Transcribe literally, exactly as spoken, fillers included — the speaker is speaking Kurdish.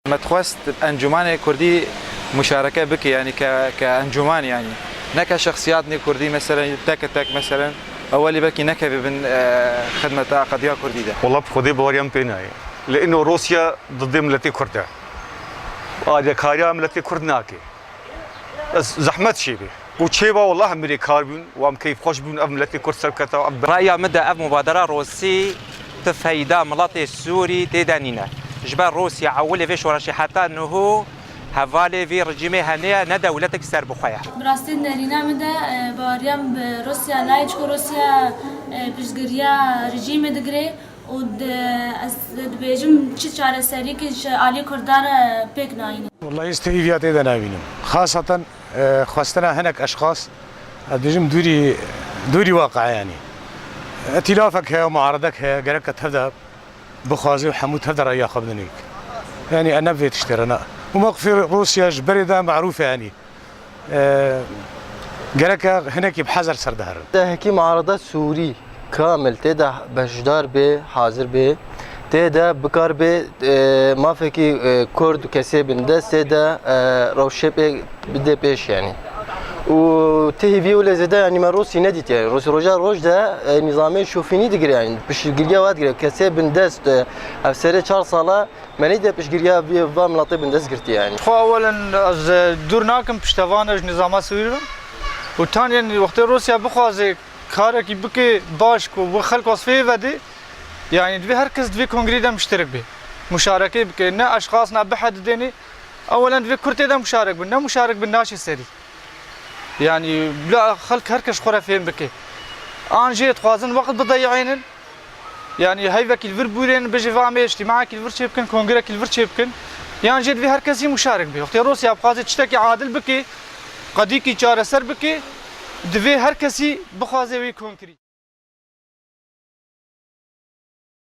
Me dixwest encûmanê kurdî muşareke bike, yanî ke, ke encûman, yanî ne ke şexsiyatnê kurdî, meselen, tek tek, meselen, ewelî belkî nekeve bin, e, xidmeta qediya kurdî de. Wela bi Xwedê baweriyam pê nayê. Li ino Rûsya didê miletê kurd e. Alîkariya miletê kurd nake. Ez zehmet çêbê. Û çêba wela em mirê kar bûn, û em keyfxweş bûn, ev miletê kurd serketa, ev Raya min de ev mubadera Rûsî ti feyda miletê Sûrî tê de nîne. Ji ber Rûsya ewilê vê şoreşê heta niho hevalê vî rejîmê hene ye, ne dewletek serbixwe ye. Bi rastî nerîna min de, e, baweriyam bi Rûsya nayê, çiko Rûsya, e, piştgiriya rejîmê digire. Û di-, ez dibêjim, çi çareseriyekî ji alî Kurdan re pêk nayîne. Wellahî ez têhîviya tê de nabînim. Xaseten, e, xwestina hinek eşxas, ez dibêjim dûrî, dûrî waqe yanî. Îtîlafek heye, muaredek heye, gereke tev de bixwaze û hemû tev de reya xwe bidin êk. Yanî e ne vê tiştê re ne. Û mewqifê Rûsya ji berê de merûf e yanî. E, gereke hinekî bi hezer ser diherin. Te hekî muarada Sûrî kamil tê de beşdar bê, hazir bê, tê de bikar bê, e, mafekî, e, Kurd û kesê bindest tê de, e, rewşê pê bide pêş yanî. Û ti hîvî wile zêde yanî me Rûsî nedît yanî. Rûsî roja roj de, e, nîzamê şofînî digire yanî. Piştgiriya wa digire. Kesê bindest, e, ev serê çar sala Me neyde piştgiriya vî, va miletê bindest girtî yanî. Xwe ewelen ez, e, dûr nakim piştevan e ji nîzama sivîl re. Û tanyen wextê Rûsya bixwaze karekî bike baş ku bi xelk wesfê vedê, yanî divê her kes divê kongrê de muşterek be. Muşarekê bike. Ne eşxas ne bihe didênê. Ewelen divê Kurd tê de muşarek bin. Ne muşarek bin naçe serî. Yanî bila xelk her kes xwe re fêm bike. An jê dixwazin wext bideyînin. Yanî heyvekî li vir bûrên, bijî va em ê îctîmaekî li vir çêbikin, kongrekî li vir çêbikin. Yan jê divê her kesî muşarek be. Wextê Rûsya bixwaze tiştekî adil bike, qedîkî çareser bike, divê her kesî bixwaze wî kongrî.